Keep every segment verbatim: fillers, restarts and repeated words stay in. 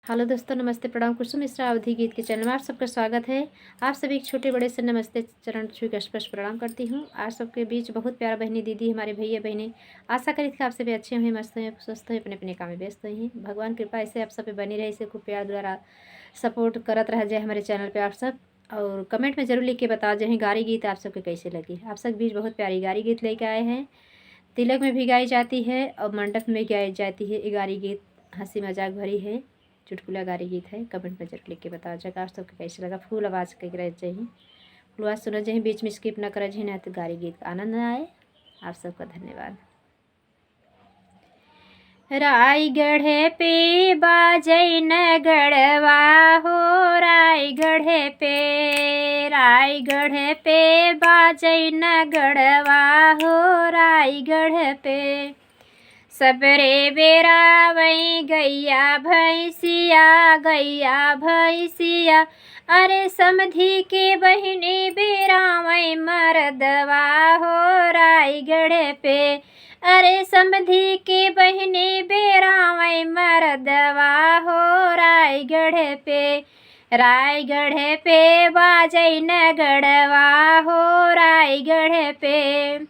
हेलो दोस्तों, नमस्ते, प्रणाम। कुसुम मिश्रा अवधी गीत के चैनल में आप सबका स्वागत है। आप सभी के छोटे बड़े से नमस्ते, चरण छू के स्पर्श प्रणाम करती हूँ। आप सबके बीच बहुत प्यारा बहनी दीदी, हमारे भैया बहनी, आशा करी कि आप सभी अच्छे हुए, मस्त हुए, स्वस्थ हुए, अपने अपने काम में व्यस्त हुए हैं। भगवान कृपा ऐसे आप सब पे बनी रहे, ऐसे खूब प्यार द्वारा सपोर्ट करत रह जाए हमारे चैनल पे आप सब। और कमेंट में जरूर लिख के बताओ जही गारी गीत आप सबके कैसे लगी। आप सब बीच बहुत प्यारी गारी गीत लेके आए हैं। तिलक में भी गाई जाती है और मंडप में गाई जाती है ये गारी गीत। हंसी मजाक भरी है, चुटकुला गारी गीत है। कमेंट में जरूर लिख के बताओ जगह आप सबके कैसे लगा। फुल आवाज़ के रह जही, फुल आवाज़ सुनत जही, बीच में स्किप ना करत जही, नहीं तो गारी गीत का आनंद ना आए। आप सबका धन्यवाद। रायगढ़ पे बाजै नगड़वा हो, रायगढ़ पे, रायगढ़ पे बाजै नगड़वा हो, रायगढ़ पे। सबरे बेरा वही गैया भैंसिया, गैया भैंसिया, अरे समधी के बहिनी बेरा वही मरदवा हो, रायगढ़ पे। अरे समधी के बहिनी बेरा वही मरदवा हो, रायगढ़ पे। रायगढ़ पे बाजै नगड़वा हो, रायगढ़ पे।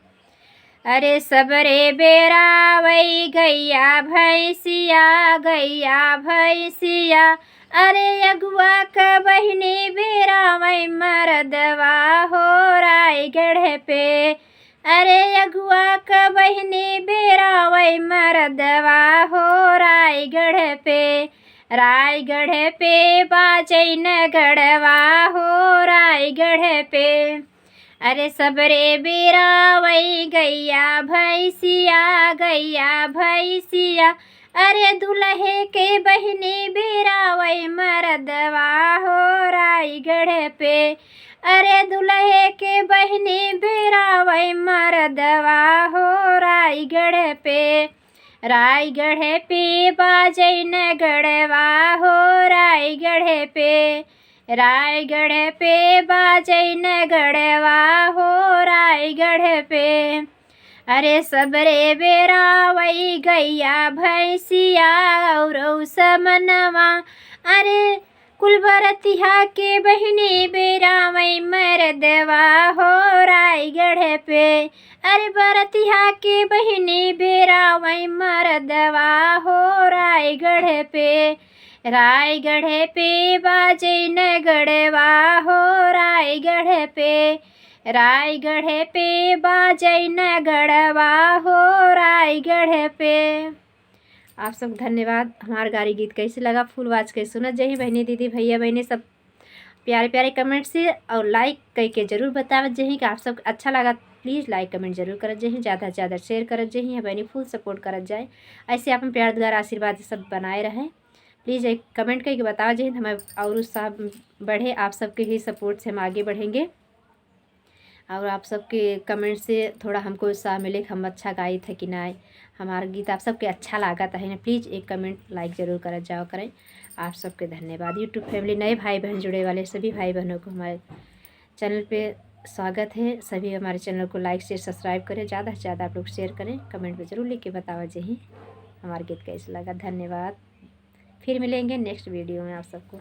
अरे सबरे बेरा वही गैया भैंसिया, गैया भैंसिया, अरे अगुआ क बहिनी बेरा वही मरदवा हो, रायगढ़ पे। अरे अगुआ क बहिनी बेरा वही मरदवा हो, रायगढ़ पे। रायगढ़ पे बाजै नगड़वा हो, रायगढ़ पे। अरे सबरे बेरा वही गैया भैंसिया, गैया भैंसिया, अरे दुलहे के बहिनी बेरा वही मरदवा हो, रायगढ़ पे। अरे दुलहे के बहिनी बेरा वही मरदवा हो, रायगढ़ पे। रायगढ़ पे बाजै नगड़वा हो, रायगढ़ पे। रायगढ़ पे बाजै नगड़वा हो, रायगढ़ पे। अरे सबरे बेरा वही गैया भैंसिया और समनवा, अरे कुल बरतिहा के बहिनी बेरा वही मरदवा हो, रायगढ़ पे। अरे बरतिहा के बहिनी बेरा वही मरदवा हो, रायगढ़ पे। रायगढ़ पे बाजै नगड़वा हो, रायगढ़ पे। रायगढ़ पे बाजै नगड़वा हो, रायगढ़ पे। आप सब धन्यवाद। हमार गारी गीत कैसे लगा, फुल आवाज़ के सुनत जही बहनी दीदी भैया बहनी सब प्यारे प्यारे कमेंट से और लाइक करके जरूर बतावत जही कि आप सब अच्छा लगा। प्लीज लाइक कमेंट जरूर करत जही, ज़्यादा से ज़्यादा शेयर करत जही, बहनी फुल सपोर्ट करत जाए। ऐसे अपन प्यार दुलार आशीर्वाद सब बनाए रहें। प्लीज एक कमेंट करके बताओ जही, हमें और उत्साह बढ़े। आप सबके ही सपोर्ट से हम आगे बढ़ेंगे। और आप सबके कमेंट से थोड़ा हमको उत्साह मिले कि हम अच्छा गाइत है कि नाहीं, हमार गीत आप सबके अच्छा लागत है ना। प्लीज एक कमेंट लाइक जरूर करत जाओ करें। आप सबके धन्यवाद। यूट्यूब फैमिली नए भाई बहन जुड़े वाले सभी भाई बहनों को हमारे चैनल पे स्वागत है। सभी हमारे चैनल को लाइक शेयर सब्सक्राइब करें, ज़्यादा से ज़्यादा आप लोग शेयर करें, कमेंट में जरूर लिख के बतावा जही हमार गीत कैसे लगा। धन्यवाद। फिर मिलेंगे नेक्स्ट वीडियो में आप सबको।